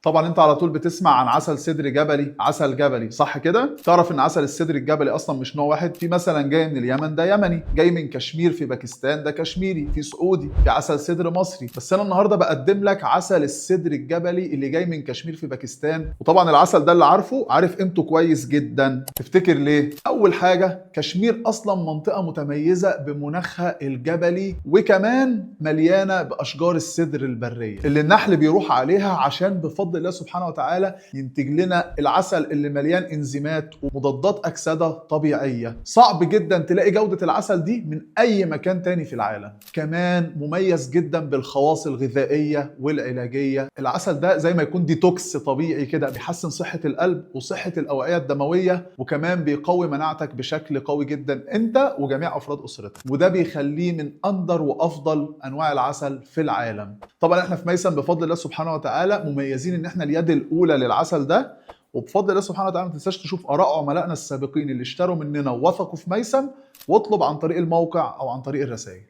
طبعا انت على طول بتسمع عن عسل سدر جبلي، عسل جبلي، صح كده؟ تعرف ان عسل السدر الجبلي اصلا مش نوع واحد؟ في مثلا جاي من اليمن ده يمني، جاي من كشمير في باكستان ده كشميري، في سعودي، في عسل سدر مصري. بس انا النهارده بقدم لك عسل السدر الجبلي اللي جاي من كشمير في باكستان. وطبعا العسل ده اللي عارفه عارف قيمته كويس جدا. تفتكر ليه؟ اول حاجة، كشمير اصلا منطقة متميزة بمناخها الجبلي، وكمان مليانة باشجار السدر البرية اللي النحل بيروح عليها عشان بفضل الله سبحانه وتعالى ينتج لنا العسل اللي مليان انزيمات ومضادات اكسده طبيعية. صعب جدا تلاقي جوده العسل دي من اي مكان تاني في العالم. كمان مميز جدا بالخواص الغذائية والعلاجيه. العسل ده زي ما يكون ديتوكس طبيعي كده، بيحسن صحة القلب وصحة الاوعية الدمويه، وكمان بيقوي مناعتك بشكل قوي جدا انت وجميع افراد اسرتك، وده بيخليه من اندر وافضل انواع العسل في العالم. طبعا احنا في ميسم بفضل الله سبحانه وتعالى مميزين ان احنا اليد الاولى للعسل ده، وبفضل الله سبحانه وتعالى ما تنساش تشوف اراء عملائنا السابقين اللي اشتروا مننا ووثقوا في ميسم، واطلب عن طريق الموقع او عن طريق الرسائل.